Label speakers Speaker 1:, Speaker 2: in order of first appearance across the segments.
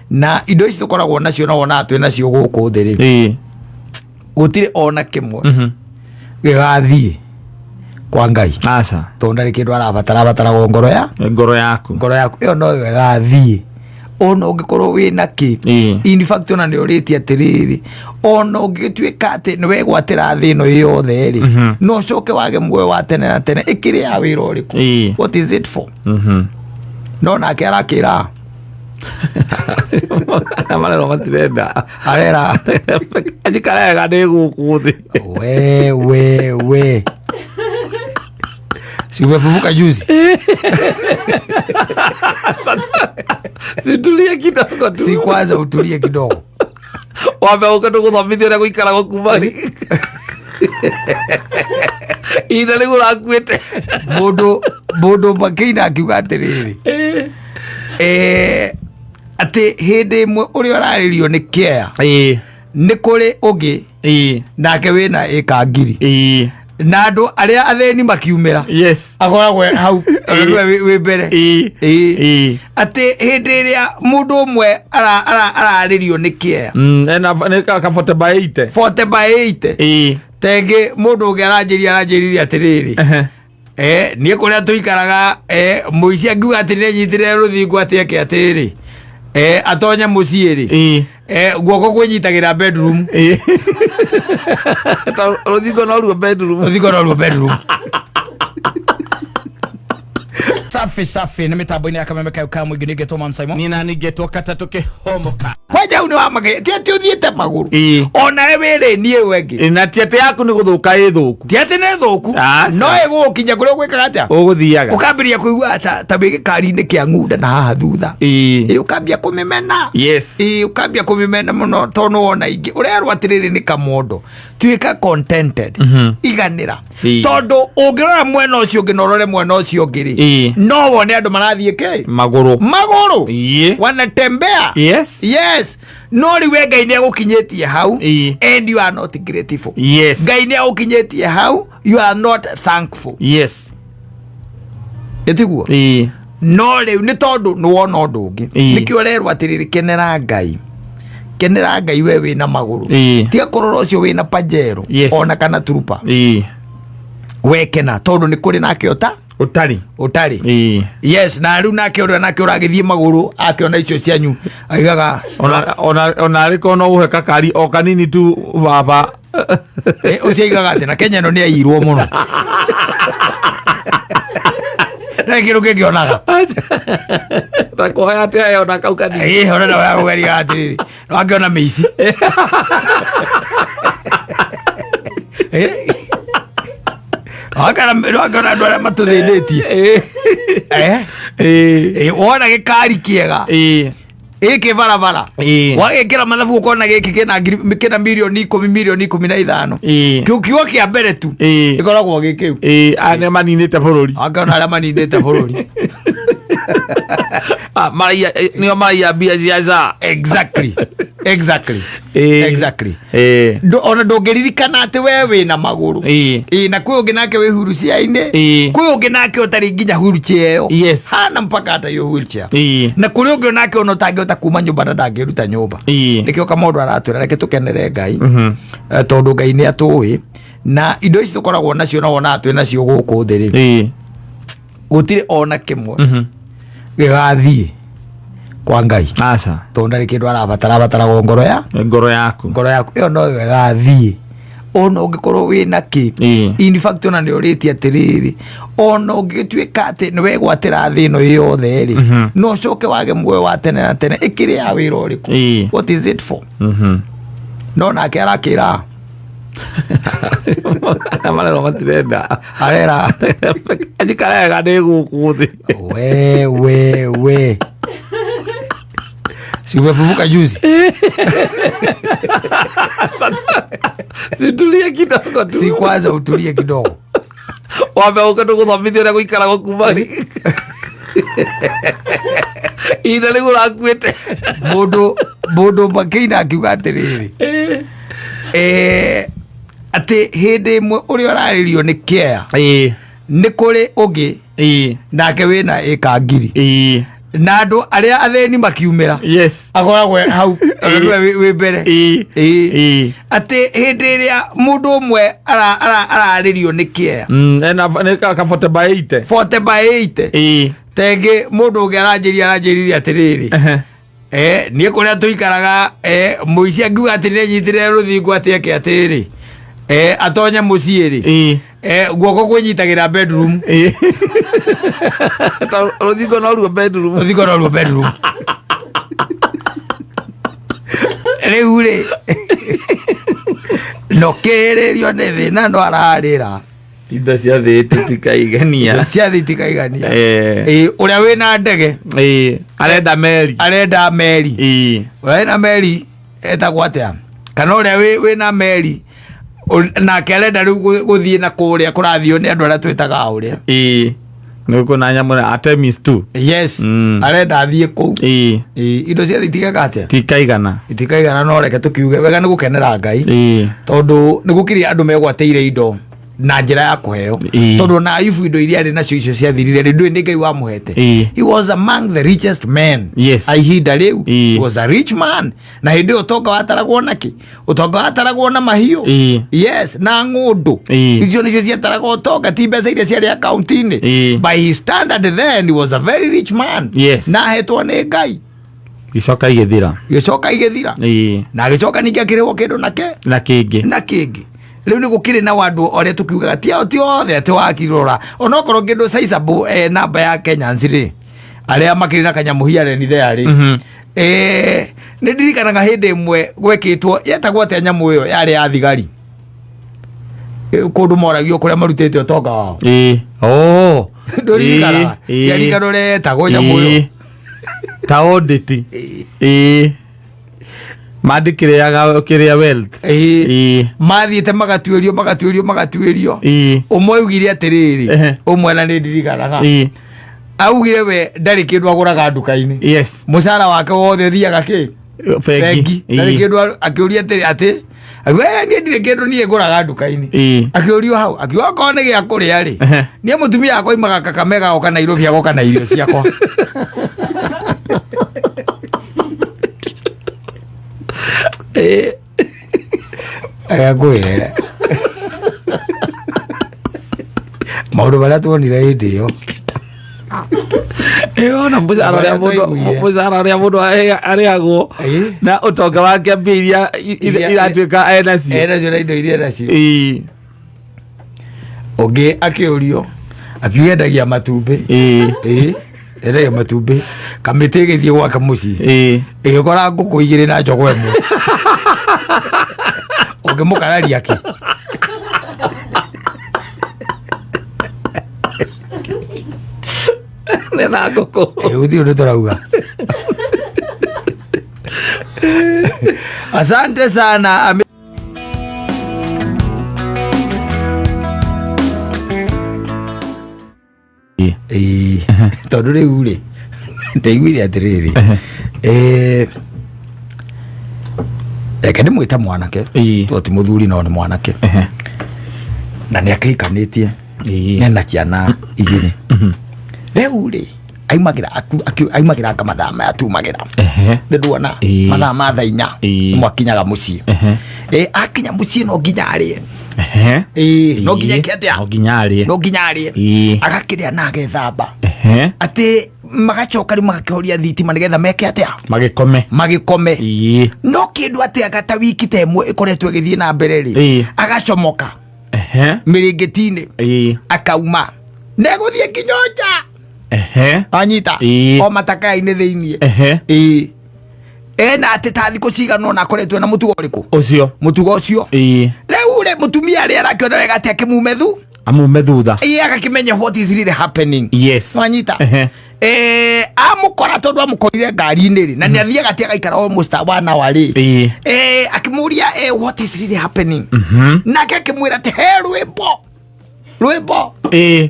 Speaker 1: Na indo ici tũkoragwo nacio na wonaga twĩ nacio gũkũ thĩ rĩ, gũtirĩ ona kĩmwe gĩgathiĩ kwa Ngai,
Speaker 2: Aca.
Speaker 1: tondũ ndarĩ kĩndũ arabatara, abataraga ngoro ya
Speaker 2: Ngoro yaku.
Speaker 1: Ngoro yaku ĩyo noyo ĩgathiĩ ona ũngĩkorwo wĩna kĩ. In fact, ona nĩ ũrĩtie atĩrĩrĩ, ona ũngĩgĩtuĩka atĩ nĩ wegwatĩra thĩ ĩno yothe rĩ, no ũcoke wage muoyo wa tene na tene, ĩkĩrĩ ya wĩra ũrĩkũ? What is it for? No nake arakĩra.
Speaker 2: Marero matirenda.
Speaker 1: Arera.
Speaker 2: Njikaraga ndĩ gũkũ thĩ.
Speaker 1: We we we, si umefufuka juzi?
Speaker 2: Situlie kidogo tu.
Speaker 1: Si kwanza utulie kidogo.
Speaker 2: Wambe ũke tũgũthomithia ũrĩa gũikaragwo kuma ihinda rĩu ũrakuĩte.
Speaker 1: Mũndũ makĩina akiuga atĩrĩrĩ, atĩ hĩndĩ ĩmwe ũrĩa ũrarĩrio nĩ kĩea, nĩ kũrĩ ũngĩ nake wĩna ĩka 1000, na andũ arĩa athĩni makiumĩra, akoragwo hau ona nĩwe wĩ mbere. Atĩ hĩndĩ ĩrĩa mũndũ ũmwe ararĩrio nĩ kĩea,
Speaker 2: Ena nĩ ka 40 by 80.
Speaker 1: 40 by 80. Tengĩ mũndũ ũngĩ aranjĩririe atĩrĩrĩ, niĩ kũrĩa tũikaraga, mũici angiuga atĩ nĩenyitĩrĩre rũthingo atĩ eke atĩrĩ, atonye mũciĩ rĩ, guoko kwĩnyitagĩra bedroom.
Speaker 2: Ta rũthingo noruo bedroom.
Speaker 1: Rũthingo noruo bedroom. Safi safi, nĩ mĩtambo-inĩ ya Kameme kayo ka mũingĩ, nĩngetwo Man Simon.
Speaker 2: Nina ningĩtwo katatũ kĩhomoka.
Speaker 1: Kwanja hau nĩ wamagĩria, ti atĩ ũthiĩte magũrũ, onawe wĩrĩ niĩ ĩyo ĩngĩ.
Speaker 2: Na ti atĩ yaku nĩ gũthũka ĩ thũku.
Speaker 1: Ti atĩ nĩ thũku.
Speaker 2: Aca.
Speaker 1: No ĩgũgũkinya kũrĩa ũgwĩkaga atĩa?
Speaker 2: Ũgũthiaga.
Speaker 1: Ũkambĩrĩria kũigua ta wĩ gĩkari-inĩ kĩa ng'unda na haha thutha. Ũkambia kũmĩmena. Ũkambia kũmĩmena mũno tondũ nĩ wona ingĩ ũrerwo atĩrĩrĩ, nĩ kamondo, tuĩka contented, iganĩra, tondũ ũngĩrora mwena ũcio ũngĩ na ũrore mwena ũcio ũngĩ rĩ, no wone andũ marathiĩ kĩ?
Speaker 2: Magũrũ.
Speaker 1: Magũrũ. Wanatembea. Yes, no rĩu we Ngai nĩ agũkinyĩtie hau and you are not grateful. Ngai nĩ agũkinyĩtie hau, you are not thankful. Ĩtiguo? No rĩu nĩ tondũ nĩ wona ũndũ ũngĩ, nĩkĩo ũrerwo atĩrĩrĩ, kenera Ngai, kenera Ngai we wĩna magũrũ. Tiga kũrora ũcio wĩna pajero ona kana turupa. We kena tondũ nĩ kũrĩ nake ũta
Speaker 2: Ũtarĩ.
Speaker 1: Ũtarĩ. Yes, na rĩu nake ũrĩa nake ũragĩthiĩ magũrũ akĩona icio cianyu aigaga,
Speaker 2: Ona arĩ korwo no ũhe kakari o kanini tu baba.
Speaker 1: Ũcio aigaga atĩ na Kenya ĩno nĩ airwo mũno na kĩndũ kĩngĩonaga.
Speaker 2: Na kũhoya atĩ ahe ona kau kanini.
Speaker 1: Ona nawe akũgeria atĩrĩrĩ, wakĩona mĩici. Wakĩona andũ arĩa matũthĩnĩtie. Wona gĩkari kĩega gĩkĩ barabara, wagĩkĩra mathabu ũkona gĩkĩ kĩna kĩna mirioni 10, mirioni 15. Kĩu kiugo kĩa mbere tu gĩkoragwo gĩ kĩu.
Speaker 2: Aya nĩ maninĩte bũrũri.
Speaker 1: Wakĩona arĩa maninĩte bũrũri.
Speaker 2: Ah, maraiya nĩo maraiya mbia cia SHA.
Speaker 1: Exactly. Ona ndũngĩririkana atĩ we wĩna magũrũ. Na kwĩ ũngĩ nake wĩ hurucia-inĩ. Kwĩ ũngĩ nake ũtarĩ nginya wheelchair ĩyo. Hana mpaka hata hiyo wheelchair. Na kũrĩ ũngĩ onake ona ũtangĩhota kuma nyũmba na ndangĩruta nyũmba. Nĩkĩo kamũndũ aratwĩra reke tũkenere Ngai, tondũ Ngai nĩ atũĩ na indo ici tũkoragwo nacio na wonaga twĩ nacio gũkũ thĩ rĩ, gũtirĩ ona kĩmwe gĩgathiĩ kwa Ngai,
Speaker 2: Aca.
Speaker 1: tondũ ndarĩ kĩndũ arabatara, abataraga ngoro ya
Speaker 2: Ngoro yaku.
Speaker 1: Ngoro yaku ĩyo noyo ĩgathiĩ ona ũngĩkorwo wĩna kĩ. In fact, ona nĩ ũrĩtie atĩrĩrĩ, ona ũngĩgĩtuĩka atĩ nĩ wegwatĩra thĩ ĩno yothe rĩ, no ũcoke wage muoyo wa tene na tene, ĩkĩrĩ ya wĩra ũrĩkũ? What is it for? No nake arakĩra.
Speaker 2: Marero matirenda.
Speaker 1: Arera.
Speaker 2: Njikaraga ndĩ gũkũ thĩ.
Speaker 1: We we we, si umefufuka juzi?
Speaker 2: Situlie kidogo tu.
Speaker 1: Si kwanza utulie kidogo.
Speaker 2: Wambe ũke tũgũthomithia ũrĩa gũikaragwo kuma ihinda rĩu ũrakuĩte.
Speaker 1: Mũndũ makĩina akiuga atĩrĩrĩ, atĩ hĩndĩ ĩmwe ũrĩa ũrarĩrio nĩ kĩea, nĩ kũrĩ ũngĩ nake wĩna ĩka 1000, Na andũ arĩa athĩni makiumĩra,
Speaker 2: Yes.
Speaker 1: akoragwo hau nĩwe wĩ mbere.
Speaker 2: Ĩĩ.
Speaker 1: Ĩĩ.
Speaker 2: Ĩĩ.
Speaker 1: Atĩ hĩndĩ ĩrĩa mũndũ ũmwe ararĩrio nĩ kĩea,
Speaker 2: Ena nĩ ka 40 by 80.
Speaker 1: 40 by 80.
Speaker 2: Ĩĩ.
Speaker 1: Tengĩ mũndũ ũngĩ aranjĩrire atĩrĩrĩ, niĩ kũrĩa tũikaraga, mũici angiuga atĩ nĩenyitĩrĩre rũthingo atĩ eke atĩrĩ, atonye mũciĩ rĩ,
Speaker 2: Ĩĩ.
Speaker 1: Guoko kwĩnyitagĩra bedroom.
Speaker 2: Ĩĩ. Ta rũthingo noruo bedroom.
Speaker 1: Rũthingo noruo bedroom. Rĩu rĩ, nokĩrĩrio nĩ thĩna no ararĩra.
Speaker 2: Indo cia thĩ titikaigania.
Speaker 1: Cia thĩ itikaigania.
Speaker 2: Eh.
Speaker 1: Ĩĩ, ũrĩa wĩna ndege
Speaker 2: Ĩĩ. Arenda meri.
Speaker 1: Arenda meri.
Speaker 2: Ĩĩ.
Speaker 1: Ũrĩa wĩna meri etagwo atĩa, kana ũrĩa wĩna meri nake arenda rĩu gũthiĩ na kũrĩa kũrathiĩ nĩ andũ arĩa twĩtaga ũrĩa.
Speaker 2: Ĩĩ. Nĩ kwĩna nyamũ na Artemis 2.
Speaker 1: Yes. Arenda athiĩ kũu.
Speaker 2: Ĩĩ.
Speaker 1: Ĩĩ, indo cia thĩ itigeka atĩa?
Speaker 2: Tikaigana.
Speaker 1: Itikaigana, no reke tũkiuge wega nĩ gũkenera Ngai,
Speaker 2: Ĩĩ.
Speaker 1: tondũ nĩ gũkĩrĩ andũ megwatĩire indo na njĩra ya kũheo. Tondũ na Ayubu indo iria arĩ nacio icio ciathirire rĩ, ndũĩ nĩ Ngai wamũhete. He was among the richest men
Speaker 2: Yes.
Speaker 1: a ihinda rĩu.
Speaker 2: Ĩĩ.
Speaker 1: He was a rich man, na hĩndĩ ĩyo ũtonga wataragwo na kĩ? Ũtonga wataragwo na mahiũ.
Speaker 2: Ĩĩ.
Speaker 1: Yes, na ng'ũndũ.
Speaker 2: Ĩĩ.
Speaker 1: Icio nĩcio ciataraga ũtonga, ti mbeca iria ciarĩ akaunti-inĩ.
Speaker 2: Ĩĩ.
Speaker 1: By his standard then he was a very rich man.
Speaker 2: Yes.
Speaker 1: Na ahetwo nĩ Ngai.
Speaker 2: Icoka igĩthira.
Speaker 1: Gĩcoka igĩthira.
Speaker 2: Ĩĩ.
Speaker 1: Na agĩcoka ningĩ akĩrĩhwo kĩndũ nake
Speaker 2: Na kĩngĩ.
Speaker 1: Na kĩngĩ. Rĩu nĩ gũkĩrĩ na andũ arĩa tũkiugaga ti ao, ti othe atĩ wakirora onokorwo kĩndũ sizable, namba ya Kenyans rĩ, arĩa makĩrĩ na kanyamũ here there rĩ. Nĩ ndirikanaga hĩndĩ ĩmwe gwekĩtwo, yetagwo atĩa nyamũ ĩyo yarĩ ya thigari? Kũndũ moragio kũrĩa marutĩte ũtonga wao.
Speaker 2: Ĩĩ. Oh.
Speaker 1: Ndũririkanaga?
Speaker 2: Ĩĩ.
Speaker 1: Ndiaririkana ũrĩa yetagwo nyamũ ĩyo.
Speaker 2: Ĩĩ. Ta audit. Ĩĩ. Mandĩkĩrĩaga kĩrĩa wealth.
Speaker 1: Ĩĩ.
Speaker 2: Ĩĩ.
Speaker 1: Mathiĩte magatuĩrio, magatuĩrio, magatuĩrio.
Speaker 2: Ĩĩ.
Speaker 1: Ũmwe augire atĩrĩrĩ, ũmwe na nĩ ndirikanaga, augire we ndarĩ kĩndũ agũraga nduka-inĩ. Mũcara wake wothe ũthiaga kĩ?
Speaker 2: Bengi.
Speaker 1: Ndarĩ kĩndũ akĩũria atĩrĩ atĩ we niĩ ndirĩ kĩndũ niĩ ngũraga nduka-inĩ. Akĩũrio hau, akiuga okorwo nĩ gĩa kũrĩa rĩ, niĩ mũtumia wakwa imaga Kakamega agoka Nairobi agoka na irio ciakwa. Ngwĩre maũndũ marĩa tuonire hĩndĩ ĩyo.
Speaker 2: Ĩĩ, ona mũcara ũrĩa
Speaker 1: Marĩa
Speaker 2: mũndũ
Speaker 1: twaiguire.
Speaker 2: Mũcara ũrĩa mũndũ arĩhagwo na ũtonga wake, mbia iria iratuĩka enacio.
Speaker 1: Enacio na indo iria enacio.
Speaker 2: Ĩĩ.
Speaker 1: Ũngĩ akĩũrio akiuga endagia matumbĩ.
Speaker 2: Ĩĩ.
Speaker 1: Ĩĩ, endagia matumbĩ. Kamĩtĩ ĩgĩthiĩ gwake mũciĩ, ĩgĩkora ngũkũ igĩrĩ na jogoo ĩmwe. Ũngĩmũkararia kĩ?
Speaker 2: Nĩ na ngũkũ.
Speaker 1: Ĩ, gũtirĩ ũndũ tũrauga. Asante sana. Ĩĩ, tondũ rĩu rĩ, ndaiguire atĩrĩrĩ, reke ndĩmwĩte mwanake, to ti mũthuri no nĩ mwanake, na nĩ akĩhikanĩtie, ena ciana igĩrĩ. Rĩu rĩ, aimagĩra aimagĩra anga mathaa maya tumagĩra. Nĩ nduona mathaa ma thaa 4 mwakinyaga mũciĩ. Akinya mũciĩ no nginya arĩe. Ĩĩ, no nginya eke atĩa?
Speaker 2: No nginya arĩe.
Speaker 1: No nginya arĩe. Agakĩrĩa na agethamba, atĩ magacoka rĩu magakĩhoria thitima nĩgetha meke atĩa?
Speaker 2: Magĩkome.
Speaker 1: Magĩkome. No kĩndũ atĩ anga ta wiki ta ĩmwe ĩkoretwo ĩgĩthiĩ na mbere rĩ, agacomoka mĩrĩngĩti-inĩ, akauma negũthiĩ nginya nja. Anyita o matakaya-inĩ thĩiniĩ. Ĩĩ, ena atĩ ta thikũ cigana ũna akoretwo na mũtugo ũrĩkũ?
Speaker 2: Ũcio.
Speaker 1: Mũtugo ũcio. Rĩu rĩ, mũtumia arĩa arakĩona wega atĩ akĩmume thu
Speaker 2: Amume thutha.
Speaker 1: Ĩĩ, agakĩmenya what is really happening. Wanyita? Amũkora, tondũ amũkorire ngari-inĩ rĩ, na nĩ athiaga atĩ agaikara almost one hour rĩ, akĩmũria, "What is really happening?" Nake akĩmwĩra atĩ he rwĩmbo, rwĩmbo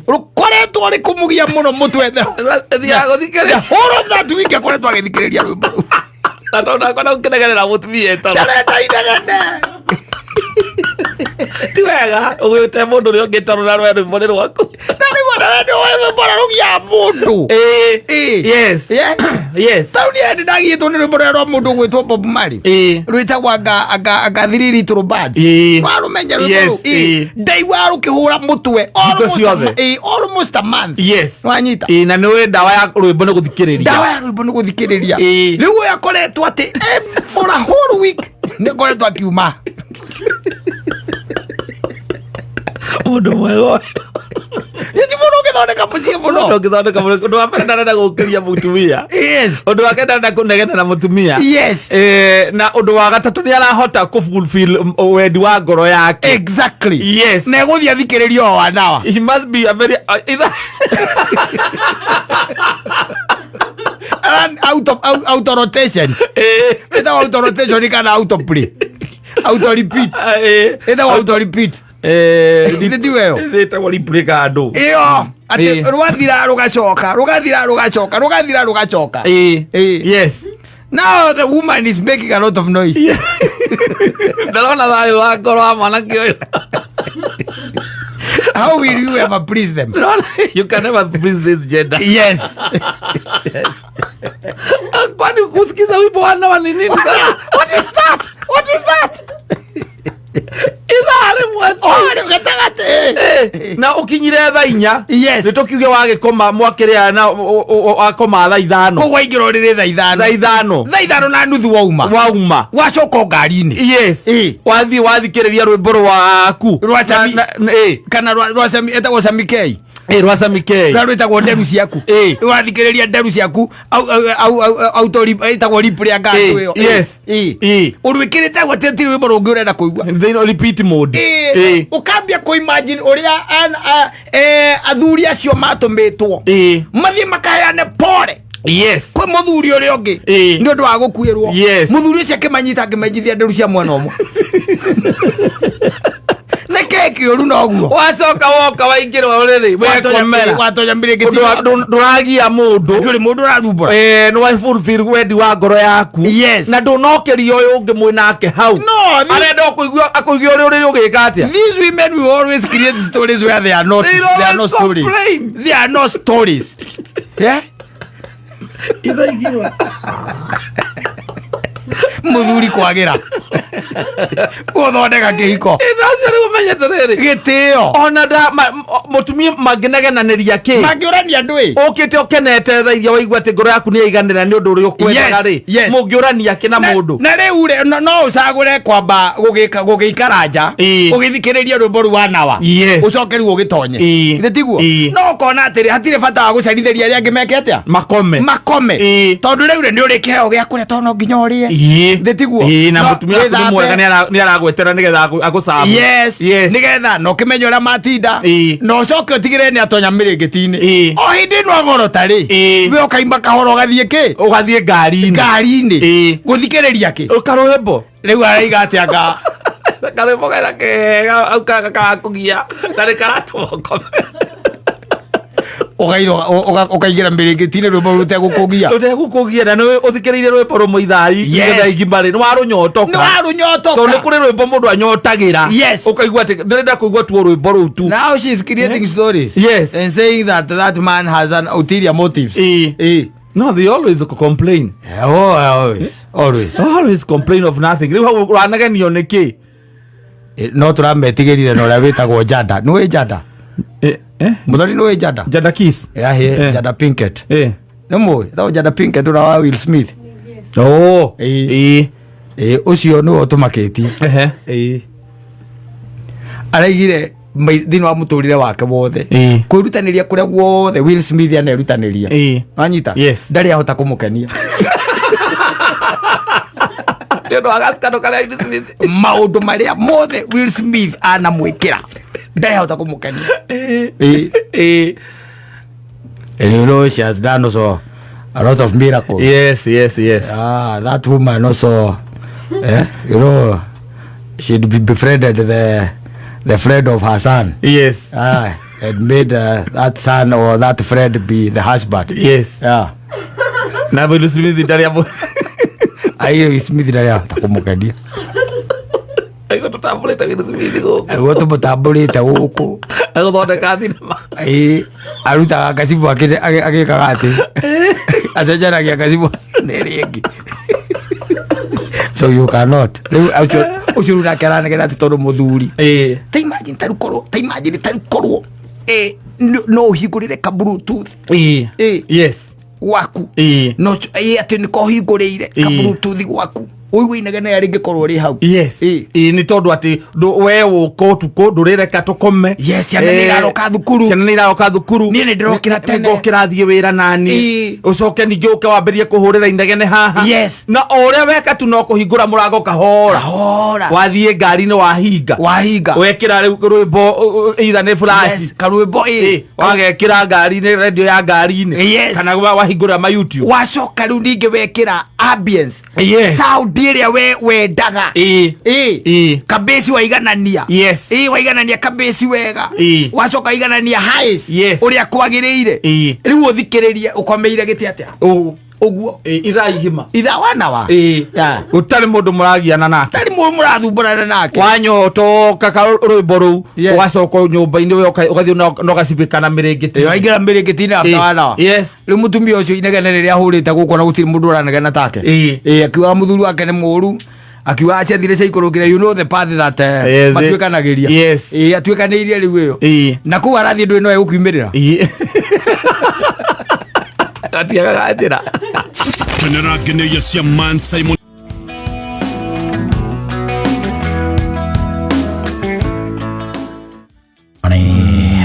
Speaker 1: rũkoretwo rĩkũmũgia mũno mũtwe
Speaker 2: Thiaga gũthikĩrĩria.
Speaker 1: the whole of that week akoretwo agĩthikĩrĩria rwĩmbo rũu.
Speaker 2: Na tondũ ndakona gũkĩnegenera mũtumia ĩtoro.
Speaker 1: Ndarenda inegene.
Speaker 2: Ti wega ũgĩte mũndũ ũrĩa ũngĩ toro na rwe rwĩmbo nĩ rwaku.
Speaker 1: Na nĩguo Na we nĩ rwĩmbo rũgia mũndũ.
Speaker 2: Yes. Yes.
Speaker 1: Taũni ĩyo ndagiyĩtwo nĩ rwĩmbo rũrĩa rwa mũndũ gwĩtwo Bob Marley. Rwĩtagwo anga Three Little Birds. Warũmenya rwĩmbo rũu? Ndaigua rũkĩhũra mũtwe almost a month.
Speaker 2: Yes.
Speaker 1: Wanyita.
Speaker 2: Na nĩ ndawa ya rwĩmbo nĩ gũthikĩrĩria.
Speaker 1: Ndawa ya rwĩmbo nĩ gũthikĩrĩria. Rĩu ũyũ akoretwo atĩ for a whole week nĩ akoretwo akiuma.
Speaker 2: Mũndũ mwega.
Speaker 1: Ti mũndũ ũngĩthondeka mũciĩ mũno.
Speaker 2: Mũndũ ũngĩthondeka mũciĩ. Ũndũ wa mbere ndarenda gũkĩria mũtumia.
Speaker 1: Yes.
Speaker 2: Ũndũ wa kerĩ ndarenda kũnegena na mũtumia.
Speaker 1: Yes.
Speaker 2: Na ũndũ wa gatatũ nĩ arahota kũ fulfill wendi wa ngoro yake.
Speaker 1: Exactly.
Speaker 2: Yes.
Speaker 1: Na egũthiĩ athikĩrĩrie o wanawa.
Speaker 2: He must be a very either
Speaker 1: auto rotation. Ĩtagwo auto rotation kana auto play. Auto repeat. Ĩtagwo auto repeat.
Speaker 2: Ĩtagwo replay kandũ.
Speaker 1: Ĩyo atĩ rwathira rũgacoka, rũgathira rũgacoka, rũgathira rũgacoka.
Speaker 2: Yes.
Speaker 1: Now the woman is making a lot of noise.
Speaker 2: Ndarona thayũ wa ngoro wa mwanake ũyũ.
Speaker 1: How will you ever please them?
Speaker 2: No, you can never please this gender.
Speaker 1: Yes. Yes.
Speaker 2: Kwani kusikiza wimbo wana ni nini?
Speaker 1: What is that? What is that?
Speaker 2: Ithaa rĩmwe
Speaker 1: tu. Gatagatĩ.
Speaker 2: Na ũkinyire thaa inya.
Speaker 1: Yes.
Speaker 2: Nĩ tũkiuge wagĩkoma mwakĩrĩa na wakoma thaa ithano.
Speaker 1: Koguo waingĩra ũrĩrĩ thaa ithano.
Speaker 2: Thaa ithano.
Speaker 1: Thaa ithano na nuthu wauma.
Speaker 2: Wauma.
Speaker 1: Wacoka ngari-inĩ.
Speaker 2: Yes. Wathiĩ wathikĩrĩria rwĩmbo rwaku.
Speaker 1: Rwa Sami. Kana rwa Sami, etagwo Sami K.
Speaker 2: Rwa Sami K.
Speaker 1: Rwa rwĩtagwo nderu ciaku. Wathikĩrĩria nderu ciaku auto ĩtagwo replay ya ngari ĩyo.
Speaker 2: Yes.
Speaker 1: Ũrwĩkĩrĩte hau atĩ hatirĩ rwĩmbo rũngĩ ũrenda kũigua.
Speaker 2: Thĩinĩ repeat mode.
Speaker 1: Ũkambia kũ imagine ũrĩa athuri acio matũmĩtwo. Mathiĩ makaheane pole.
Speaker 2: Yes.
Speaker 1: Kwĩ mũthuri ũrĩa ũngĩ. Nĩ ũndũ wa gũkuĩrwo.
Speaker 2: Yes.
Speaker 1: Mũthuri ũcio akĩmanyita akĩmenjithia nderu cia mwena ũmwe. Nĩ kĩũru noguo.
Speaker 2: Wacoka woka waingĩrwo rĩrĩ, wekomera.
Speaker 1: Watonya mĩrĩngĩti.
Speaker 2: Ndũragia mũndũ.
Speaker 1: Ndũrĩ mũndũ ũrathumbũra.
Speaker 2: Nĩ wa fulfill wendi wa ngoro yaku.
Speaker 1: Yes.
Speaker 2: Na ndũnokeria ũyũ ũngĩ mwĩ nake hau.
Speaker 1: No,
Speaker 2: arenda ũkũigua akũigua ũrĩa ũrĩ ũgĩka atĩa.
Speaker 1: These women will always create stories where they are not,
Speaker 2: They
Speaker 1: they are not stories.
Speaker 2: complain.
Speaker 1: They are not stories. Yeah? Mũthuri kwagĩra gũthondeka kĩhiko.
Speaker 2: Acio nĩ ũmenyete rĩrĩ.
Speaker 1: Gĩtĩo.
Speaker 2: Ona mũtumia mangĩnegenanĩria kĩ?
Speaker 1: Mangĩũrania andũ ĩ.
Speaker 2: Ũkĩte ũkenete thaa iria waigua atĩ ngoro yaku nĩ yaiganĩra nĩ ũndũ ũrĩa ũkwendaga rĩ.
Speaker 1: Yes.
Speaker 2: Mũngĩũrania kĩ na mũndũ?
Speaker 1: Na rĩu rĩ, no ũcagũre kwamba gũgĩikara nja. Ũgĩthikĩrĩria rwĩmbo rũu wa nawa.
Speaker 2: Yes.
Speaker 1: Ũcoke rĩu ũgĩtonye. Githĩ tiguo? No ũkona atĩrĩ hatirĩ bata wa gũcarithĩria arĩa angĩ meke atĩa?
Speaker 2: Makome.
Speaker 1: Makome. Tondũ rĩu rĩ nĩ ũrĩ kĩheo gĩa kũrĩa tondũ no nginya ũrĩe. Githĩ tiguo?
Speaker 2: Na mũtumia waku nĩ mwega nĩ aragwetera nĩgetha agũcabu.
Speaker 1: Yes. Nĩgetha na ũkĩmenye ũrĩa matinda. Na ũcoke ũtigĩrĩre nĩ atonya mĩrĩngĩti-inĩ. O hĩndĩ ĩno agorota rĩ. We ũkaimba kahora ũgathiĩ kĩ?
Speaker 2: Ũgathiĩ ngari-inĩ.
Speaker 1: Ngari-inĩ. Gũthikĩrĩria kĩ?
Speaker 2: Karwĩmbo.
Speaker 1: Rĩu araiga atĩ anga.
Speaker 2: Karwĩmbo kena kega au karakũgia na nĩ karatũma ũkome.
Speaker 1: Ũkaingĩra mĩrĩngĩti-inĩ rwĩmbo rũtegũkũgia.
Speaker 2: Rũtegũkũgia na nĩ ũthikĩrĩirie rwĩmbo rũmwe ithaa
Speaker 1: Yes.
Speaker 2: igima rĩ, nĩ warũnyotoka.
Speaker 1: Nĩ warũnyotoka.
Speaker 2: Tondũ nĩ kũrĩ rwĩmbo mũndũ anyotagĩra.
Speaker 1: Yes.
Speaker 2: Ũkaigua atĩ ndĩrenda kũigua tu rwĩmbo rũu tu.
Speaker 1: Now she is creating stories.
Speaker 2: Yes.
Speaker 1: And saying that that man has an ulterior motives.
Speaker 2: No, they always complain.
Speaker 1: Yeah, oh, always. Always.
Speaker 2: Always complain of nothing. Rĩu hau ũranegenio nĩ kĩ?
Speaker 1: No tũrametigĩrire na ũrĩa wĩtagwo Jada. Nĩ wĩ Jada? Mũthoni nĩ wĩ Jada?
Speaker 2: Jada Kiss.
Speaker 1: Yeah, Jada Pinkett. Nĩ mũĩ? Ĩtagwo Jada Pinkett ũrĩa wa Will Smith.
Speaker 2: Oh.
Speaker 1: Ũcio nĩwe ũtũmakĩtie. Araigire thĩinĩ wa mũtũrĩre wake wothe. Kwĩrutanĩria kũrĩa guothe Will Smith anerutanĩria. Wanyita?
Speaker 2: Yes.
Speaker 1: Ndarĩ ahota kũmũkenia.
Speaker 2: Nĩ ũndũ wa gacikano karĩa Will Smith.
Speaker 1: Maũndũ marĩa mothe Will Smith anamwĩkĩra ndarĩ ahota kũmũkenia. And you know she has done also a lot of miracles.
Speaker 2: Yes, yes, yes.
Speaker 1: Ah, that woman also, you know, she befriended the friend of her son.
Speaker 2: Yes.
Speaker 1: And made that son or that friend be the husband.
Speaker 2: Yes.
Speaker 1: Yeah.
Speaker 2: Na Will Smith ndarĩ amo.
Speaker 1: Ai, Will Smith ndarĩ ahota kũmũkenia.
Speaker 2: Aigua tũtambũrĩte Will Smith gũkũ.
Speaker 1: Aigua tũmũtambũrĩte gũkũ.
Speaker 2: Agũthondeka thinema.
Speaker 1: Ĩĩ, arutaga ngacibũ agĩkaga atĩ acenjanagia ngacibũ na ĩrĩa ĩngĩ. So you cannot. Rĩu ũcio ũcio rĩu nake aranegena atĩ tondũ mũthuri.
Speaker 2: Ĩĩ.
Speaker 1: Ta imagine tarĩu korwo, ta imagine tarĩu korwo no ũhingũrĩre ka bluetooth.
Speaker 2: Ĩĩ.
Speaker 1: Ĩĩ.
Speaker 2: Yes.
Speaker 1: Gwaku.
Speaker 2: Ĩĩ.
Speaker 1: No ĩĩ atĩ nĩko ũhingũrĩire ka
Speaker 2: Ĩĩ.
Speaker 1: bluetooth gwaku. Ũigue inegene rĩngĩ korwo rĩ hau.
Speaker 2: Yes.
Speaker 1: Ĩĩ.
Speaker 2: Ĩĩ nĩ tondũ atĩ we ũka ũtukũ ndũrĩreka tũkome.
Speaker 1: Yes, ciana nĩ iraroka thukuru.
Speaker 2: Ciana nĩ iraroka thukuru.
Speaker 1: Niĩ nĩ ndĩrokĩra tene.
Speaker 2: Nĩngokĩra thiĩ wĩra nani.
Speaker 1: Ĩĩ.
Speaker 2: Ũcoke ningĩ ũke wambĩrĩrie kũhũrĩra inegene haha.
Speaker 1: Yes.
Speaker 2: Na o ũrĩa weka tu no kũhingũra mũrango kahora.
Speaker 1: Kahora.
Speaker 2: Wathiĩ ngari-inĩ wahinga.
Speaker 1: Wahinga.
Speaker 2: Wekĩra rĩu rwĩmbo either nĩ flash.
Speaker 1: Yes, karwĩmbo ĩĩ.
Speaker 2: Ĩĩ, wagekĩra ngari-inĩ radio ya ngari-inĩ.
Speaker 1: Yes.
Speaker 2: Kana wahingũra ma YouTube.
Speaker 1: Wacoka rĩu ningĩ wekĩra ambience.
Speaker 2: Yes.
Speaker 1: Sound ĩrĩa we wendaga.
Speaker 2: Ĩĩ.
Speaker 1: Ĩĩ.
Speaker 2: Ĩĩ.
Speaker 1: Kabĩci waiganania.
Speaker 2: Yes.
Speaker 1: Ĩĩ, waiganania kabĩci wega.
Speaker 2: Ĩĩ.
Speaker 1: Wacoka waiganania highs.
Speaker 2: Yes.
Speaker 1: Ũrĩa kwagĩrĩire.
Speaker 2: Ĩĩ.
Speaker 1: Rĩu ũthikĩrĩrie ũkomeire gĩtĩ atĩa?
Speaker 2: Ũũ.
Speaker 1: Ũguo.
Speaker 2: Ĩĩ, ithaa igima.
Speaker 1: Ithaa wana wa?
Speaker 2: Ĩĩ.
Speaker 1: Yeah.
Speaker 2: Gũtarĩ mũndũ mũragiana nake.
Speaker 1: Gũtarĩ mũndũ mũrathumbũrana nake.
Speaker 2: Wanyotoka ka rwĩmbo rũu,
Speaker 1: Yes.
Speaker 2: ũgacoka nyũmba-inĩ we ũgathiĩ na ũgacibĩka na mĩrĩngĩti.
Speaker 1: Ĩĩ, waingĩra mĩrĩngĩti-inĩ after
Speaker 2: Ĩĩ.
Speaker 1: one hour.
Speaker 2: Yes.
Speaker 1: Rĩu mũtumia ũcio inegene rĩrĩa ahũrĩte gũkũ na gũtirĩ mũndũ ũranegena take.
Speaker 2: Ĩĩ.
Speaker 1: Ĩĩ, akiuga mũthuri wake nĩ mũũru. Akiuga ciathire ciaikũrũkire, you know the path that
Speaker 2: Yes.
Speaker 1: matuĩkanagĩria.
Speaker 2: Yes.
Speaker 1: Ĩĩ, atuĩkanĩirie rĩu ĩyo.
Speaker 2: Ĩĩ.
Speaker 1: Na kũu arathiĩ ndũĩ no egũkiumĩrĩra.
Speaker 2: Ĩĩ. Gatiagaga njĩra.
Speaker 3: Kenera ngeneia cia Man Simon.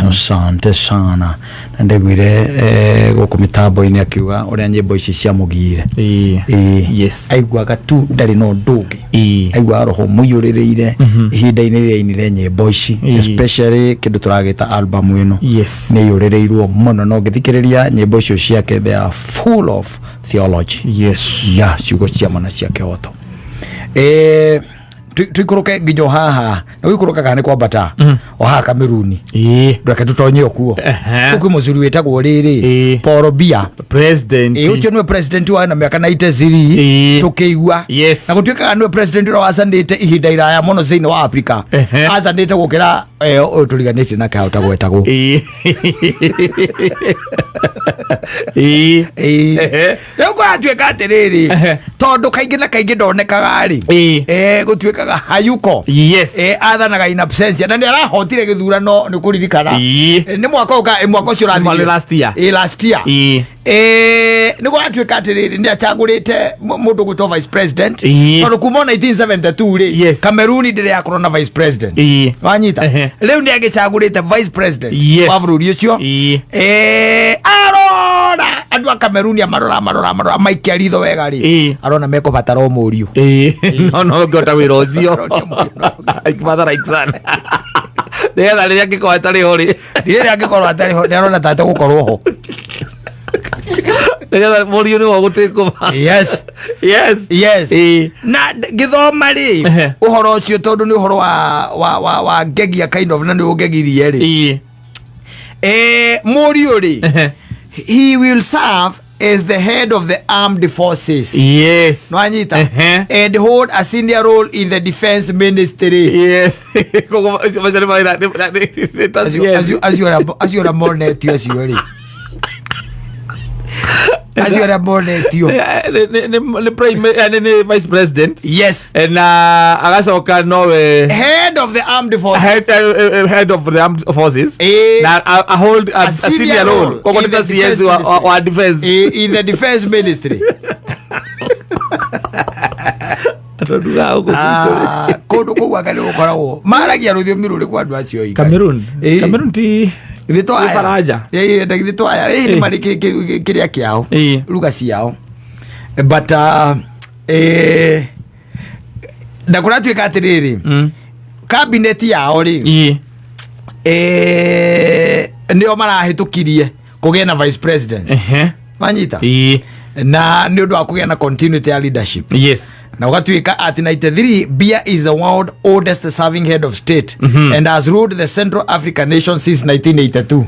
Speaker 1: Asante sana. Na ndaiguire gũkũ mĩtambo-inĩ akiuga ũrĩa nyĩmbo ici ciamũgiire.
Speaker 2: Ĩĩ.
Speaker 1: Ĩĩ.
Speaker 2: Yes.
Speaker 1: Aiguaga tu ndarĩ na ũndũ ũngĩ.
Speaker 2: Ĩĩ.
Speaker 1: Aiguaga roho mũiyũrĩrĩire ihinda-inĩ rĩrĩa ainire nyĩmbo ici.
Speaker 2: Ĩĩ.
Speaker 1: Especially kĩndũ tũragĩta album ĩno.
Speaker 2: Yes.
Speaker 1: Nĩ iyũrĩrĩirwo mũno na ũngĩthikĩrĩria nyĩmbo icio ciake they are full of theology.
Speaker 2: Yes.
Speaker 1: Ya ciugo cia mana cia kĩhoto. Tuikũrũke nginya o haha. Na gũikũrũka kana nĩ kwambata? O haha Kameruni.
Speaker 2: Ĩĩ.
Speaker 1: Ndũreke tũtonye o kuo.
Speaker 2: Ehe.
Speaker 1: Kũu kwĩ mũcuri wĩtagwo rĩrĩ,
Speaker 2: Ĩĩ.
Speaker 1: Paul Biya.
Speaker 2: President.
Speaker 1: Ĩĩ, ũcio nĩwe president wa na mĩaka 93
Speaker 2: Ĩĩ.
Speaker 1: tũkĩigua.
Speaker 2: Yes.
Speaker 1: Na gũtuĩkaga nĩwe president ũrĩa wacanĩte ihinda iraya mũno thĩinĩ wa Afrika.
Speaker 2: Ehe.
Speaker 1: Acanĩte gũkĩra ũyũ tũriganĩtie nake hau tagwetagwo.
Speaker 2: Ĩĩ. Ĩĩ.
Speaker 1: Ĩĩ.
Speaker 2: Ehe.
Speaker 1: Rĩu kũratuĩka atĩrĩrĩ,
Speaker 2: Ehe.
Speaker 1: tondũ kaingĩ na kaingĩ ndonekaga rĩ.
Speaker 2: Ĩĩ.
Speaker 1: Gũtuĩkaga hayuko.
Speaker 2: Yes.
Speaker 1: Athanaga in absentia na nĩ arahotire gĩthurano nĩ kũririkana.
Speaker 2: Ĩĩ.
Speaker 1: Nĩ mwaka ũka, mwaka ũcio ũrathirire.
Speaker 2: Nĩ last year.
Speaker 1: Ĩĩ, last year.
Speaker 2: Ĩĩ.
Speaker 1: Nĩ kũratuĩka atĩrĩrĩ, nĩ acagũrĩte mũndũ gwĩtwo vice president.
Speaker 2: Ĩĩ.
Speaker 1: Tondũ kuma 1972 rĩ,
Speaker 2: Yes.
Speaker 1: Cameroon ndĩrĩ yakorwo na vice president.
Speaker 2: Ĩĩ.
Speaker 1: Wanyita?
Speaker 2: Ehe.
Speaker 1: Rĩu nĩ agĩcagũrĩte vice president
Speaker 2: Yes.
Speaker 1: wa bũrũri ũcio.
Speaker 2: Ĩĩ.
Speaker 1: Arora andũ a Cameroon amarora, amarora, amarora, maikia ritho wega rĩ.
Speaker 2: Ĩĩ.
Speaker 1: Arona mekũbatara o mũriũ.
Speaker 2: Ĩĩ. No, no, ngĩhota wĩra ũcio.
Speaker 1: Arona mũriũ, no.
Speaker 2: Ikĩbatara Iksan. Nĩgetha rĩrĩa angĩkorwo atarĩ ho rĩ.
Speaker 1: Rĩrĩa angĩkorwo atarĩ ho, nĩ arona ta ategũkorwo ho.
Speaker 2: Nĩgetha mũriũ nĩwe ũgũtĩkũma.
Speaker 1: Yes.
Speaker 2: Yes.
Speaker 1: Yes.
Speaker 2: Ĩĩ.
Speaker 1: Na ngĩthoma rĩ,
Speaker 2: Ehe.
Speaker 1: ũhoro ũcio tondũ nĩ ũhoro wa ngegia kind of, na nĩ ũngegirie rĩ.
Speaker 2: Ĩĩ.
Speaker 1: Mũriũ rĩ,
Speaker 2: Ehe.
Speaker 1: he will serve as the head of the armed forces.
Speaker 2: Yes.
Speaker 1: Nwanyita?
Speaker 2: Ehe.
Speaker 1: And hold a senior role in the defense ministry.
Speaker 2: Yes. Koguo macio nĩ mawĩra, nĩ ta
Speaker 1: Acio,
Speaker 2: CS.
Speaker 1: acio, acio arĩa, acio arĩa monetio acio rĩ. Acio arĩa monetio.
Speaker 2: Nĩ prime, nĩ vice president.
Speaker 1: Yes.
Speaker 2: Na agacoka nowe
Speaker 1: head of the armed forces.
Speaker 2: Head of the armed forces. Na a hold a
Speaker 1: senior
Speaker 2: senior role.
Speaker 1: role
Speaker 2: Koguo
Speaker 1: in
Speaker 2: nĩ ta
Speaker 1: the
Speaker 2: CS
Speaker 1: defense ministry.
Speaker 2: wa defense.
Speaker 1: In the defense ministry.
Speaker 2: Tondũ ga gũkũ gwitũ.
Speaker 1: Kũndũ kũu anga nĩ gũkoragwo. Maragia rũthiomi rũrĩkũ andũ acio oiga?
Speaker 2: Cameroon.
Speaker 1: Ĩĩ.
Speaker 2: Cameroon ti
Speaker 1: Githĩ to aya?
Speaker 2: Faranja.
Speaker 1: Ĩĩ, ĩĩ, githĩ to aya? Ĩĩ, nĩ
Speaker 2: Ĩĩ.
Speaker 1: marĩ kĩrĩa kĩao.
Speaker 2: Ĩĩ.
Speaker 1: Ruga ciao. But na kũratuĩka atĩrĩrĩ, cabinet yao rĩ,
Speaker 2: Ĩĩ.
Speaker 1: nĩo marahĩtũkirie kũgĩa na vice president.
Speaker 2: Ehe.
Speaker 1: Wanyita?
Speaker 2: Ĩĩ.
Speaker 1: Na nĩ ũndũ wa kũgĩa na continuity ya leadership.
Speaker 2: Yes.
Speaker 1: Na ũgatuĩka at 93, Biya is the world oldest serving head of state and has ruled the Central African nation since 1982.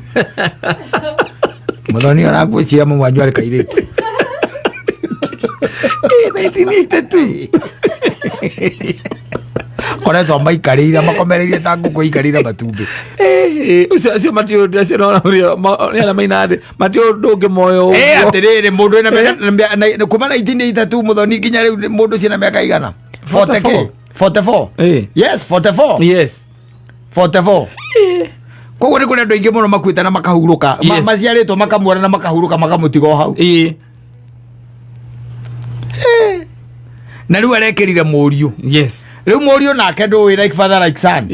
Speaker 1: Mũthoni arakwĩciria mũmwanyu arĩ kairĩtu.
Speaker 2: 1982.
Speaker 1: Koretwo maikarĩire makomereirie ta ngũkũ ikarĩire matumbĩ.
Speaker 2: Ũcio acio matiũ acio no nĩ arĩa maina thĩ matiũ ũndũ ũngĩ moyo
Speaker 1: ũguo. Atĩrĩrĩ, mũndũ wĩna mĩaka kuma 1982 mũthoni nginya rĩu mũndũ ũcio na mĩaka igana? 40 kĩ? 44. Yes, 44.
Speaker 2: Yes.
Speaker 1: 44. Koguo nĩ kũrĩ andũ aingĩ mũno makuĩte na makahurũka. Maciarĩtwo makamuona na makahurũka, makamũtiga o hau. Na rĩu arekĩrire mũriũ. Rĩu mũriũ nake ndũĩ, like father like son.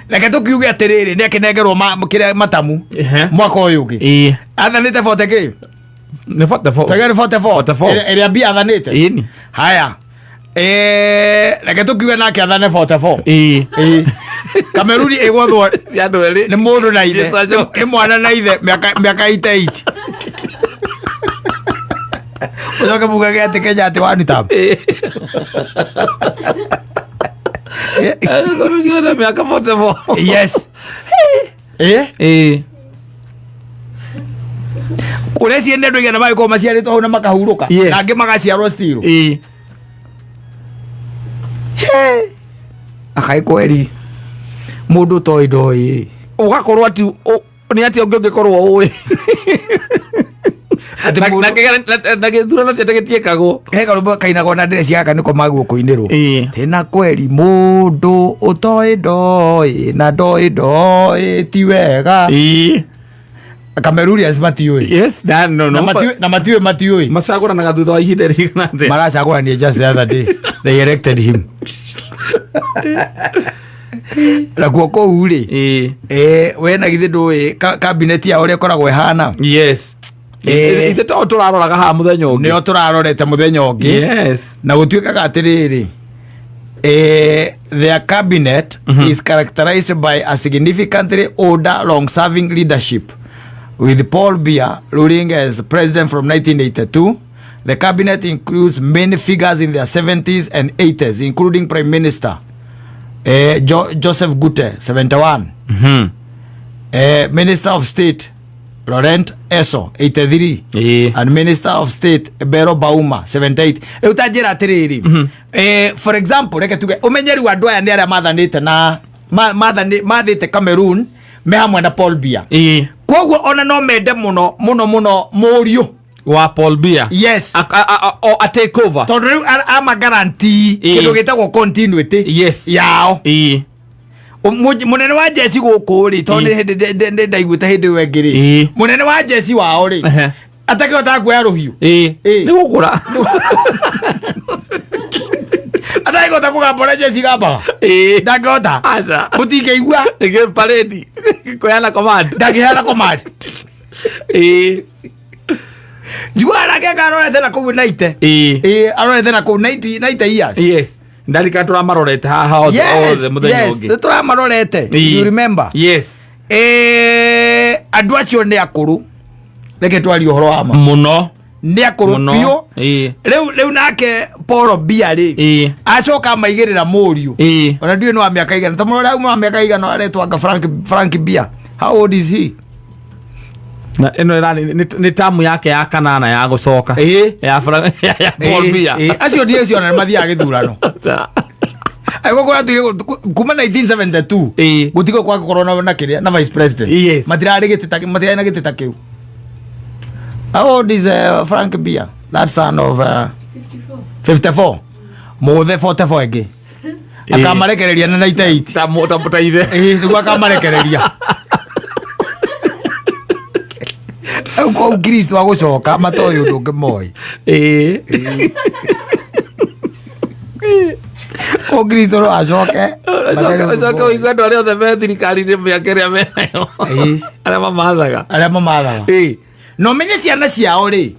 Speaker 1: Reke tũkiuge atĩrĩrĩ, nĩ akĩnengerwo kĩrĩa matamu mwaka ũyũ ũngĩ. Athanĩte 40 kĩ?
Speaker 2: Nĩ 44.
Speaker 1: Tũge nĩ 44.
Speaker 2: 44.
Speaker 1: Ĩrĩa mbia athanĩte.
Speaker 2: Ĩni.
Speaker 1: Haya. Reke tũkiuge nake athane 44. Kameruni ĩgwathwo
Speaker 2: Ya andũ erĩ.
Speaker 1: nĩ mũndũ na ithe.
Speaker 2: Jesu acoke.
Speaker 1: Nĩ mwana na ithe mĩaka 88. Ũcoke mugage atĩ Kenya atĩ one term.
Speaker 2: Ũcio na mĩaka 44.
Speaker 1: Yes. Ũreciria nĩ andũ aigana magĩkorwo maciarĩtwo hau na makahurũka?
Speaker 2: Yes.
Speaker 1: Na angĩ magaciarwo still. Akaĩ kweri mũndũ ũtoĩ ndoĩ.
Speaker 2: Ũgakorwo atĩ nĩ atĩa ũngĩ ũngĩkorwo ũĩ?
Speaker 1: Atĩ
Speaker 2: Na gĩthurano ti atĩ gĩtiĩkagwo.
Speaker 1: He karũmbo kainagwo na ndĩreci gaka nĩko maguo kũinĩrwo. Tĩna kweri mũndũ ũtoĩ ndoĩ na ndoĩ ndoĩ ti wega. Kamerurians matiũĩ.
Speaker 2: Yes, na no no.
Speaker 1: Na matiũĩ matiũĩ.
Speaker 2: Macagũranaga thutha wa ihinda rĩigana atĩa?
Speaker 1: Maracagũrania just the other day. They elected him. Nakuo kũu rĩ, we na githĩ ndũĩ cabinet yao ũrĩa ĩkoragwo ĩhana?
Speaker 2: Yes. Ithe to tũraroraga haha mũthenya ũngĩ.
Speaker 1: Nĩo tũrarorete mũthenya ũngĩ.
Speaker 2: Yes.
Speaker 1: Na gũtuĩkaga atĩrĩrĩ, their cabinet is characterized by a significantly older, long-serving leadership, with Paul Biya ruling as president from 1982. The cabinet includes many figures in their 70s and 80s, including Prime Minister Joseph Ngute, 71, Minister of State Laurent Esso, 83, and Minister of State Bero Bauma, 78. Rĩu ta njĩra atĩrĩrĩ, for example, reke tuge ũmenye rĩu andũ aya nĩ arĩa mathanĩte na mathĩte Cameroon me hamwe na Paul Biya. Koguo ona no mende mũno mũno mũno mũriũ
Speaker 2: wa Paul Biya.
Speaker 1: Yes.
Speaker 2: A take over.
Speaker 1: Tondũ rĩu ama guarantee kĩndũ gĩtagwo continuity yao. Mũnene wa jeci gũkũ rĩ, tondũ nĩ hĩndĩ ndĩ ndaiguĩte hĩndĩ ĩyo ĩngĩ rĩ, mũnene wa jeci wao rĩ, atakĩhotaga kuoya rũhiũ.
Speaker 2: Nĩ gũkũra.
Speaker 1: Atakĩhota kũgamba ũrĩa jeci igambaga. Ndangĩhota.
Speaker 2: Aca.
Speaker 1: Mũtingĩigua.
Speaker 2: Nĩkĩ parade kũheana command.
Speaker 1: Ndangĩheana command. Njiguaga nake anga arorete na kũu 90. Arorete na kũu 90 years.
Speaker 2: Yes. Ndarika tũramarorete haha othe
Speaker 1: Yes,
Speaker 2: othe mũthenya
Speaker 1: yes,
Speaker 2: ũngĩ.
Speaker 1: nĩ tũramarorete. You remember?
Speaker 2: Yes.
Speaker 1: Andũ acio nĩ akũrũ. Reke twarie ũhoro wa ma.
Speaker 2: Mũno.
Speaker 1: Nĩ akũrũ
Speaker 2: Mũno.
Speaker 1: biũ. Rĩu nake Paul Biya rĩ, acoka amaigĩrĩra mũriũ. Ona ndiũĩ nĩ wa mĩaka igana. Ta mũrore auma wa mĩaka igana aretwo anga Frank Biya. How old is he?
Speaker 2: Na ĩno ĩrarĩ nĩ tamu yake ya kanana ya gũcoka. Ya ya Paul Biya.
Speaker 1: Acio ndiĩ ũcio ona nĩ mathiaga gĩthurano. Agĩkorwo kũratuire kuma 1972. Gũtigwo kwa gũkorwo na kĩrĩa, na vice president.
Speaker 2: Yes.
Speaker 1: Matirarĩ gĩtĩ ta, matirarĩ na gĩtĩ ta kĩu. How old is Frank Biya? That son of 54. Mũthe 44 ĩngĩ. Akamarekereria na 98.
Speaker 2: Ta ta ithe.
Speaker 1: Nĩguo akamarekereria. Rĩu kũu Kristo agũcoka matoĩ ũndũ ũngĩ moĩ. Kũu Kristo no acoke.
Speaker 2: Ũcoke ũigue andũ arĩa othe me thirikari-inĩ mĩaka ĩrĩa menayo. Arĩa mamathaga.
Speaker 1: Arĩa mamathaga. Na ũmenye ciana ciao rĩ,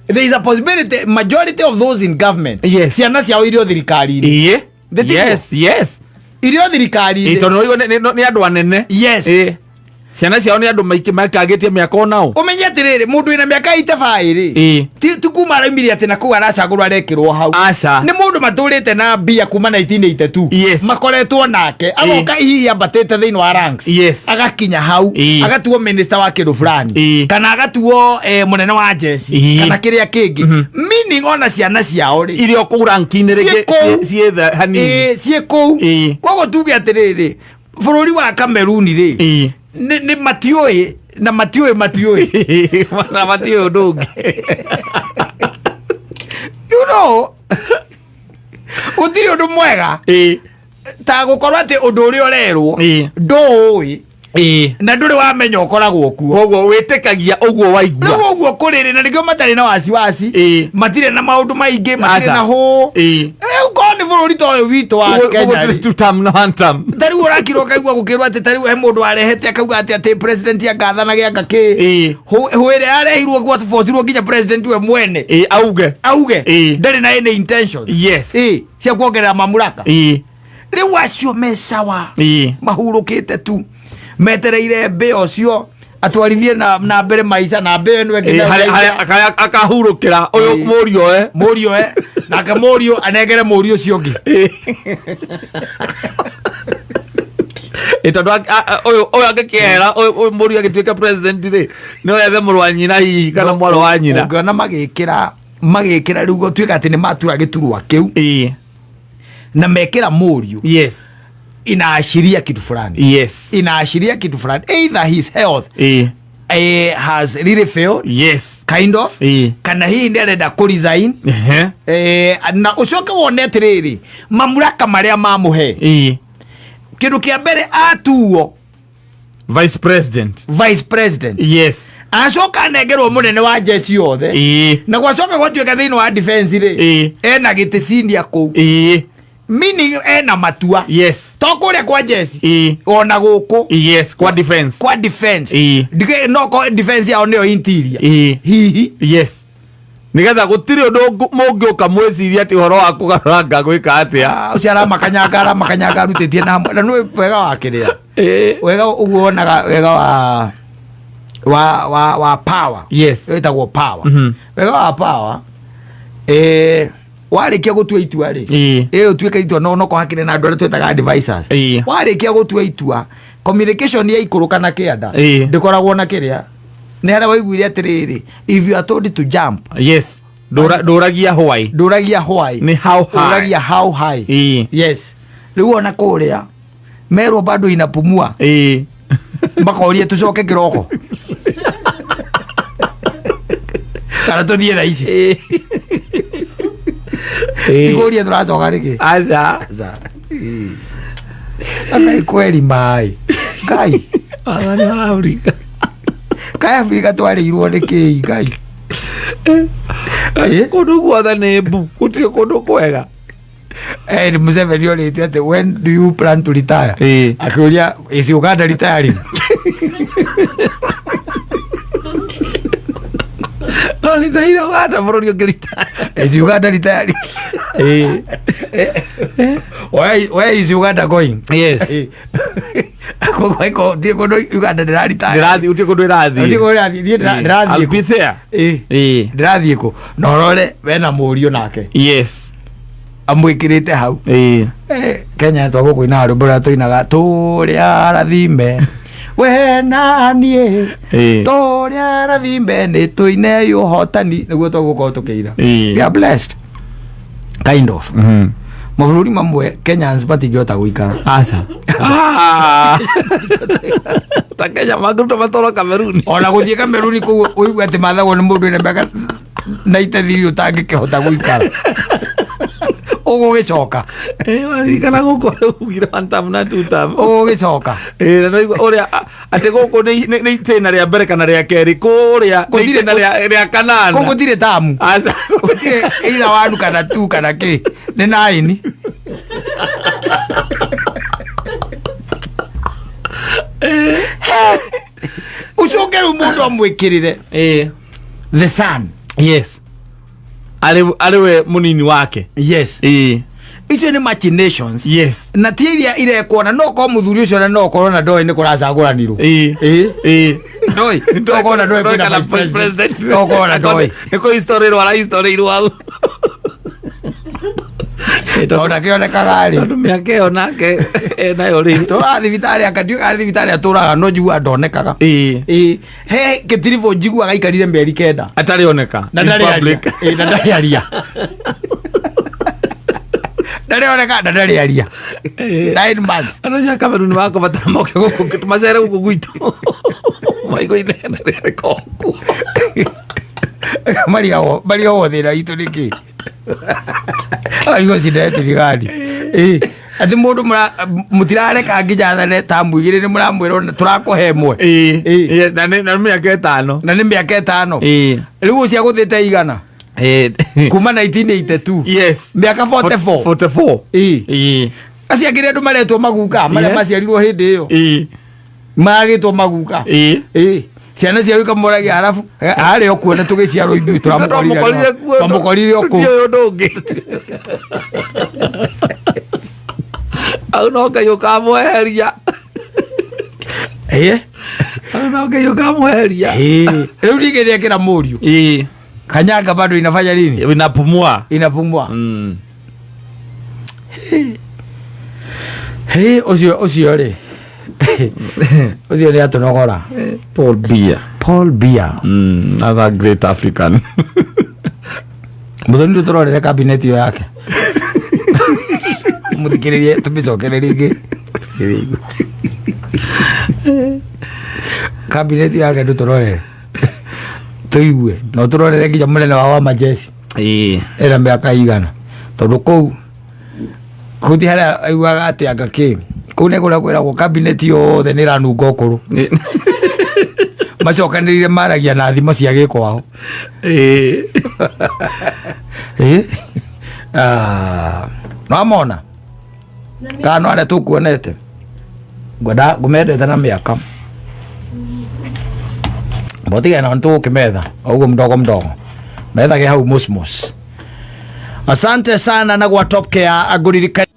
Speaker 1: there is a possibility majority of those in government,
Speaker 2: Yes.
Speaker 1: ciana ciao irio thirikari-inĩ. The
Speaker 2: Yes, yes.
Speaker 1: Irio thirikari-inĩ.
Speaker 2: Tondũ nĩ andũ anene.
Speaker 1: Yes.
Speaker 2: Ciana ciao nĩ andũ maingĩ maikangĩtie mĩaka onao.
Speaker 1: Ũmenye atĩrĩrĩ, mũndũ wĩna mĩaka 85 rĩ, ti kuma araumire atĩ na kũu aracagũrwo arekĩrwo hau.
Speaker 2: Aca.
Speaker 1: Nĩ mũndũ matũrĩte na mbia kuma 1982.
Speaker 2: Yes.
Speaker 1: Makoretwo nake agoka hihi ambatĩte thĩinĩ wa ranks.
Speaker 2: Yes.
Speaker 1: Agakinya hau, agatuo minister wa kĩndũ fulani, kana agatuo mũnene wa jeshi, kana kĩrĩa kĩngĩ. Meaning ona ciana ciao rĩ,
Speaker 2: iria kũu ranki-inĩ rĩngĩ
Speaker 1: Ciĩ kũu.
Speaker 2: Ciĩ thĩ hanini.
Speaker 1: Ciĩ kũu. Koguo tuge atĩrĩrĩ, bũrũri wa Cameroon rĩ, nĩ matiũĩ na matiũĩ matiũĩ.
Speaker 2: Na matiũĩ ũndũ ũngĩ.
Speaker 1: You know, gũtirĩ ũndũ mwega ta gũkorwo atĩ ũndũ ũrĩa ũrerwo ndũũĩ na ndũrĩ wamenya ũkoragwo kuo.
Speaker 2: Koguo wĩtĩkagia ũguo waigua.
Speaker 1: Rĩu ũguo kũrĩrĩ, na nĩkĩo matarĩ na wasiwasi, matirĩ na maũndũ maingĩ, matirĩ na hũ. Rĩu korwo nĩ bũrũri ta ũyũ witũ wa Kenya
Speaker 2: gũtirĩ
Speaker 1: rĩ,
Speaker 2: two term na one term.
Speaker 1: Ta rĩu ũrakirwo ũkaigua gũkĩrwo atĩ ta rĩu he mũndũ warehete akauga atĩ president angathanage anga kĩ. Hũ ĩrĩa yarehirwo gwabocirwo nginya president we mwene
Speaker 2: Auge.
Speaker 1: Auge ndarĩ na any intentions cia kuongerera mamlaka. Rĩu acio me sawa, mahurũkĩte tu metereire mbĩa ũcio atwarithie na mbere maica na mbĩa ĩno ĩngĩ nayo ĩngĩ.
Speaker 2: Harĩa akahurũkĩra ũyũ mũriũ e.
Speaker 1: Mũriũ e nake mũriũ anengere mũriũ ũcio ũngĩ.
Speaker 2: Tondũ ũyũ angĩkĩehera, ũyũ mũriũ agĩtuĩka president rĩ, no ethe mũrũ wa nyina hihi kana mwarĩ wa nyina.
Speaker 1: Ũngĩona magĩkĩra rĩu gũtuĩka atĩ nĩ matura gĩturwa kĩu na mekĩra mũriũ, inaashiria kitu fulani. Inaashiria kitu fulani, either his health has really failed, kind of, kana hihi nĩ arenda kũ resign. Na ũcoke wone atĩrĩrĩ, mamlaka marĩa mamũhe, kĩndũ kĩa mbere atuo
Speaker 2: Vice president.
Speaker 1: Vice president, acoka anengerwo mũnene wa jeshi yothe, na gwacoka gwatuĩka thĩinĩ wa defense rĩ, ena gĩtĩ senior kũu, meaning ena matua, to kũrĩa kwa jeshi, ona gũkũ
Speaker 2: Yes, kwa defense.
Speaker 1: Kwa defense. No ko defense yao nĩyo interior, hihi.
Speaker 2: Yes, nigetha gũtirĩ ũndũ mũngĩũka mwĩcirie atĩ ũhoro wa kũgarũranga gwĩka atĩa.
Speaker 1: Ah, ũcio aramakanyanga aramakanyanga arutĩtie na hamwe na nĩ wega wa kĩrĩa, wega ũguo wonaga wega wa power, wĩtagwo power. Wega wa power, warĩkia gũtua itua rĩ, ĩ ũtuĩke itua no noko hakĩrĩ na andũ arĩa twĩtaga advisors. Warĩkia gũtua itua, communication ya ikũrũka na kĩanda ndĩkoragwo na kĩrĩa nĩ harĩa waiguire atĩrĩrĩ, if you are told to jump,
Speaker 2: Yes, ndũragia why.
Speaker 1: Ndũragia why.
Speaker 2: Nĩ how high.
Speaker 1: Ũragia how high. Yes, rĩu ona kũrĩa merwo bado inapumua, makoria tucoke kĩroko kana tũthiĩ thaa ici. Tikũria tũracoka rĩkĩ.
Speaker 2: Aca.
Speaker 1: Ngai kweri maĩ Ngai.
Speaker 2: Wathani wa Afrika.
Speaker 1: Kai Afrika twarĩirwo nĩ kĩi Ngai?
Speaker 2: Kũndũ guothe nĩ mbu, gũtirĩ kũndũ kwega.
Speaker 1: Museveni orĩtie atĩ, "When do you plan to retire?" Akĩũria, "Is Uganda retiring?"
Speaker 2: No ritaire Uganda bũrũri ũngĩrita.
Speaker 1: "Is Uganda retiring?" Where is Uganda going? Koguo gũtirĩ kũndũ Uganda ndĩraritaya.
Speaker 2: Ndĩrathiĩ, gũtirĩ kũndũ ĩrathiĩ.
Speaker 1: Gũtirĩ kũndũ ĩrathiĩ. Niĩ ndĩrathiĩ
Speaker 2: I'll
Speaker 1: kũ?
Speaker 2: be there.
Speaker 1: Ndĩrathiĩ kũ na ũrore wena mũriũ nake amwĩkĩrĩte hau. Kenya twagwo kũina rwĩmbo rũrĩa tũinaga, tũrĩa arathime we na niĩ, tũrĩa arathime nĩ tũine ũhotani, nĩguo twagũkorwo tũkĩina. We are blessed, kind of. Mabũrũri mamwe Kenyans matingĩhota gũikara.
Speaker 2: Aca. Ah. Ta Kenya mangĩruta matoro Cameroon.
Speaker 1: Ona gũthiĩ Kameruni kũu ũigue atĩ mathagwo nĩ mũndũ wĩna mĩaka 93 ũtangĩkĩhota gũikara ũgũgĩcoka.
Speaker 2: Waririkana gũkũ ugire one term na two term.
Speaker 1: Ũgũgĩcoka.
Speaker 2: Na nĩwaigua ũrĩa atĩ gũkũ nĩ itĩna rĩa mbere kana rĩa kerĩ, kũrĩa nĩ itĩna rĩa kanana.
Speaker 1: Kũu gũtirĩ tamu.
Speaker 2: Aca.
Speaker 1: Gũtirĩ either one kana two kana kĩ, nĩ nine. Ũcoke rĩu mũndũ amwĩkĩrĩre the son.
Speaker 2: Yes, arĩ we mũnini wake.
Speaker 1: Icio nĩ machinations.
Speaker 2: Yes.
Speaker 1: Na ti iria irekwo na no korwo mũthuri ũcio na no korwo na ndoĩ nĩ kũracagũranirwo.
Speaker 2: Ĩĩ.
Speaker 1: Ĩĩ.
Speaker 2: Ĩĩ.
Speaker 1: Ndoĩ no korwo na ndoĩ kwĩna vice president, no korwo na ndoĩ.
Speaker 2: Nĩ kũ historĩrwo arahistorĩirwo hau.
Speaker 1: Tondũ akĩonekaga rĩ.
Speaker 2: Tondũ mĩaka ĩyo nake enayo rĩ.
Speaker 1: Tũraga thibitarĩ akatiũka thibitarĩ atũraga no njiguaga ndonekaga.
Speaker 2: Ĩĩ.
Speaker 1: Ĩĩ, he kĩtiribũ njiguaga aikarire mĩeri 9
Speaker 2: Atarĩ oneka.
Speaker 1: Na
Speaker 2: In
Speaker 1: ndarĩ aria.
Speaker 2: public.
Speaker 1: Ĩĩ, na ndarĩ aria, ndarĩ oneka na ndarĩ aria 9 months.
Speaker 2: Andũ acio a Cameroon makũbatara moke gũkũ macere gũkũ gwitũ. Maigua inegene rĩrĩ koku.
Speaker 1: Marigagwo marigagwo thĩna witũ nĩkĩ, marigagwo cinda yetu ni gani. Ĩĩ, atĩ mũndũ mũtirareka nginya athane tamu 2 nĩ mũramwĩra tũrakũhe ĩmwe.
Speaker 2: Ĩĩ.
Speaker 1: Ĩĩ.
Speaker 2: Ĩĩ, na nĩ mĩaka 5.
Speaker 1: Na nĩ mĩaka 5.
Speaker 2: Ĩĩ.
Speaker 1: Rĩu ũcio agũthĩte igana
Speaker 2: Ĩĩ.
Speaker 1: kuma 1982.
Speaker 2: Yes.
Speaker 1: Mĩaka 44.
Speaker 2: 44.
Speaker 1: Ĩĩ.
Speaker 2: Ĩĩ.
Speaker 1: Acio angĩ nĩ andũ maretwo maguka marĩa maciarirwo hĩndĩ ĩyo.
Speaker 2: Ĩĩ.
Speaker 1: Magĩtwo maguka.
Speaker 2: Ĩĩ.
Speaker 1: Ĩĩ, ciana cia ikamoragia arabu arĩ o kuona tũgĩciarwo ithuĩ.
Speaker 2: Twamũkorire kuo.
Speaker 1: Twamũkorire o kũu.
Speaker 2: Tũtiũĩ ũndũ ũngĩ. Hau no Ngai ũkamweheria.
Speaker 1: Ĩĩ.
Speaker 2: Hau no Ngai ũkamweheria.
Speaker 1: Ĩĩ, rĩu ningĩ nĩekĩra mũriũ.
Speaker 2: Ĩĩ.
Speaker 1: Kanyanga bado inafanya nini?
Speaker 2: Inapumua.
Speaker 1: Inapumua. Hĩ, ũcio ũcio rĩ, ũcio nĩ atũnogora.
Speaker 2: Paul Biya.
Speaker 1: Paul Biya.
Speaker 2: Another great African.
Speaker 1: Mũthoni, tũrorere kabineti ĩyo yake, mũthikĩrĩrie, tũmĩcokere rĩngĩ kabineti yake, ndũtũrorere tũigue na ũtũrorere nginya mũnene wa majeci.
Speaker 2: Ĩĩ.
Speaker 1: Ena mĩaka igana? Tondũ kũu kũu ti harĩa aiguaga atĩ anga kĩ kũu nĩ kũrĩa kwĩragwo kabineti yothe nĩ ĩranunga ũkũrũ, macokanĩrĩire maragia na thimo cia gĩkwao.
Speaker 2: Ĩĩ.
Speaker 1: Ĩ? Ah, nwamona kana no arĩa tũkuonete ngwenda ngũmendete na mĩaka botiga na tũgũkĩmetha o ũguo mdogo mdogo methage hau mosmos. Asante sana na gwa Top Care ngũririkania.